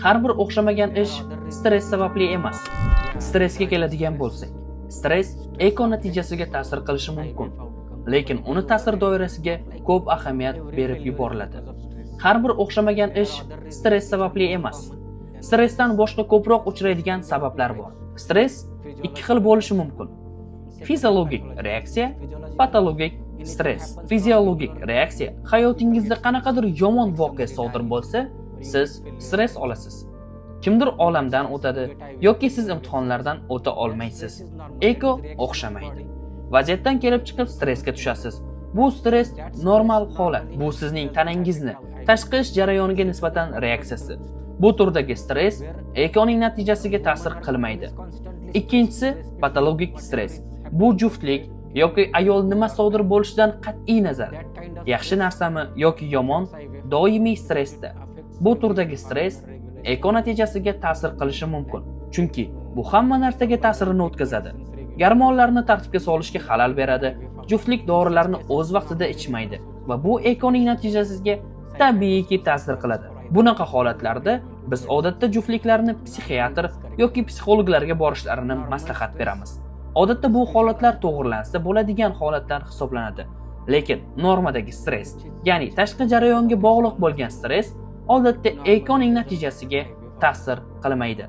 Har bir o'xshamagan ish stress sababli emas. Stressga keladigan bo'lsak, stress ЭКО natijasiga ta'sir qilishi mumkin, lekin uni ta'sir doirasiga ko'p ahamiyat berib yuboriladi. Har bir o'xshamagan ish stress sababli emas. Stressdan boshqa ko'proq uchraydigan sabablar bor. Stress ikki xil bo'lishi mumkin: fiziologik reaksiya, patologik stress. Fiziologik reaksiya: hayotingizda qanaqadir yomon voqea sodir bo'lsa, siz stress olasiz. Kimdir olamdan o'tadi yoki siz imtihonlardan o'ta olmaysiz, ЭКО o'xshamaydi. Vaziyatdan kelib chiqib stressga tushasiz. Bu stress normal holat. Bu sizning tanangizni tashqi ish jarayoniga nisbatan reaksiyasi. Bu turdagi stress ЭКО ning natijasiga ta'sir qilmaydi. Ikkinchisi patologik stress. Bu juftlik yoki ayol nima sodir bo'lishidan qat'iy nazar, yaxshi narsami yoki yomon, doimiy stressda. Bu turdagi stress ЭКО natijasiga ta'sir qilishi mumkin, chunki bu hamma narsaga ta'sirini o'tkazadi: gormonlarni tartibga solishga xalal beradi, juftlik dorilarni o'z vaqtida ichmaydi va bu ЭКО ning natijasiga tabiiyki ta'sir qiladi. Bunaqa holatlarda biz odatda juftliklarni psixiatr yoki psixologlarga borishlarini maslahat beramiz. Odatda bu holatlar to'g'rilansa bo'ladigan holatlar hisoblanadi, lekin normadagi stress, ya'ni tashqi jarayonga bog'liq bo'lgan stress odatda ЭКО ning natijasiga ta'sir qilmaydi.